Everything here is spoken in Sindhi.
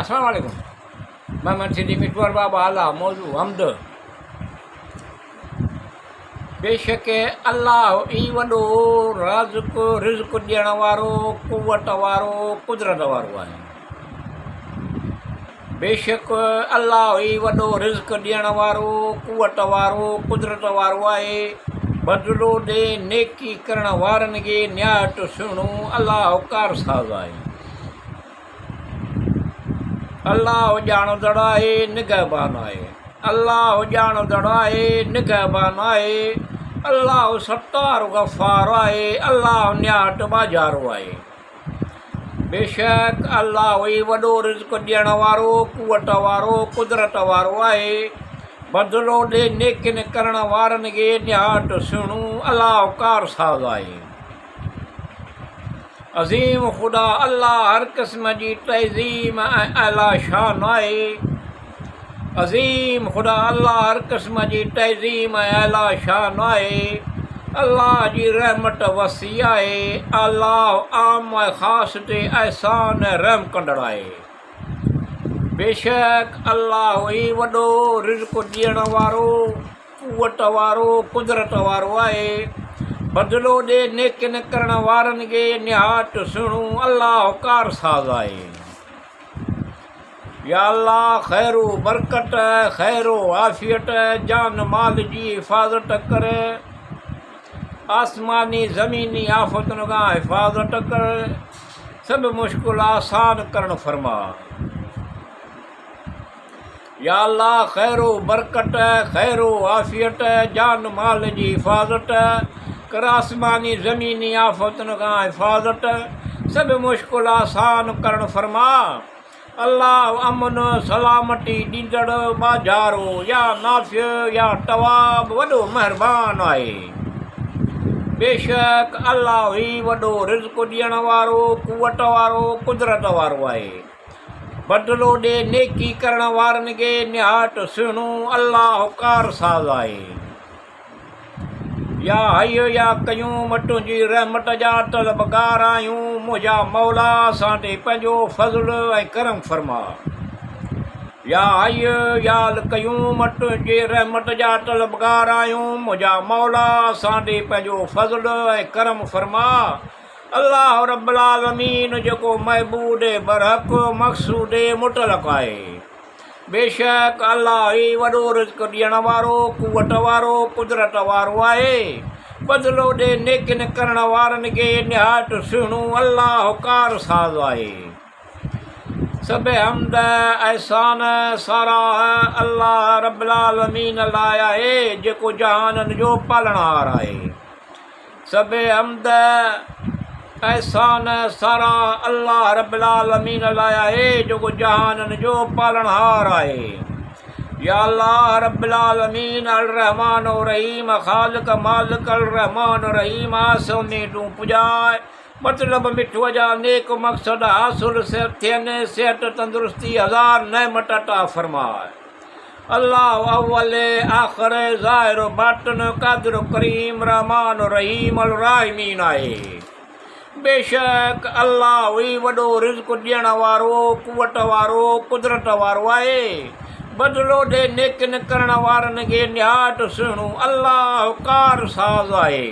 السلام عليڪم محمد سنڌي مٺو ارباب اعليٰ موضوع حمد بيشڪ الله ئي وڏو رازق رزق ڏيڻ وارو قوت وارو قدرت وارو آهي بيشڪ الله ئي وڏو رزق ڏيڻ وارو قوت وارو قدرت وارو آهي بدلو ڏي نيڪي ڪرڻ وارن کي نهايت سهڻو الله ڪارساز آهي. الله ڄاڻندڙ آهي نگهبان آهي. الله ڄاڻندڙ آهي نگهبان آهي. الله ستار غفار آهي الله نهايت ٻاجهارو آهي. بيشڪ الله ئي وڏو رزق ڏيڻ وارو، قوت وارو، قدرت وارو آهي. بدلو ڏي نيڪين ڪرڻ وارن کي نهايت سهڻو الله ڪارساز آهي. عظيم خدا الله هر قسم جي تعظيم ۽ اعليٰ شان آهي. عظيم خدا الله هر قسم جي تعظيم ۽ اعليٰ شان آهي. الله جي رحمت وسيع آهي. الله عام ۽ خاص تي احسان ۽ رحم ڪندڙ آهي. بيشڪ الله ئي وڏو رزق ڏيڻ وارو، قوت وارو، قدرت وارو آهي. بدلو ڏي نيڪين ڪرڻ وارن کي نهايت سهڻو الله ڪارساز آهي. يا الله خير و برڪت، خير و عافيت، جان مال جي حفاظت ڪر، آسماني زميني آفتن کان حفاظت ڪر، سڀ مشڪل آسان ڪرڻ فرما. يا الله خير و برڪت، خير و عافيت، جان مال جي حفاظت ڪر، آسماني زميني آفتن کان حفاظت، سڀ مشڪل آسان ڪرڻ فرما. الله امن سلامتي ڏيندڙ ٻاجهارو يا نافع يا تواب وڏو مهربان آهي. بيشڪ الله ئي وڏو رزق ڏيڻ وارو، قوت وارو، قدرت وارو آهي. بدلو ڏي نيڪي ڪرڻ وارن کي نهايت سهڻو الله ڪارساز آهي. يا حي يا قيوم تنهنجي رحمت جا طلبگار آهيون منهنجا مولا اسان تي پنهنجو فضل ۽ ڪرم فرما. يا حي يا القيوم تنهنجي رحمت جا طلبگار آهيون منهنجا مولا اسان تي پنهنجو فضل ۽ ڪرم فرما. الله رب العالمين جيڪو معبود برحق مقصود مطلق آهي. بيشڪ الله ئي وڏو رزق ڏيڻ وارو، قوت وارو، قدرت وارو آهي. بدلو ڏي نيڪين ڪرڻ وارن کي نهايت سهڻو الله ڪارساز آهي. سڀ حمد، احسان، ساراهه الله رب العالمين لاء آهي، جيڪو جهانن جو پالڻهار آهي. سڀ حمد، احسان، ساراهه الله رب العالمين لاء آهي، جيڪو جهانن جو پالڻهار آهي. يا الله رب العالمين الرحمان الرحيم خالق مالڪ الرحمان الرحيم آسوني تون پڄاء مطلب مٺوء جا نيڪ مقصد حاصل ٿين صحت تندرستي هزار نعمت عطا فرماء. الله اول آخر ظاهر باطن قادر ڪريم رحمان رحيم الراحمين آهي. بيشڪ الله ئي وڏو رزق ڏيڻ وارو، قوت وارو، قدرت وارو آهي. بدلو ڏي نيڪين ڪرڻ وارن کي نهايت سهڻو الله ڪارساز آهي.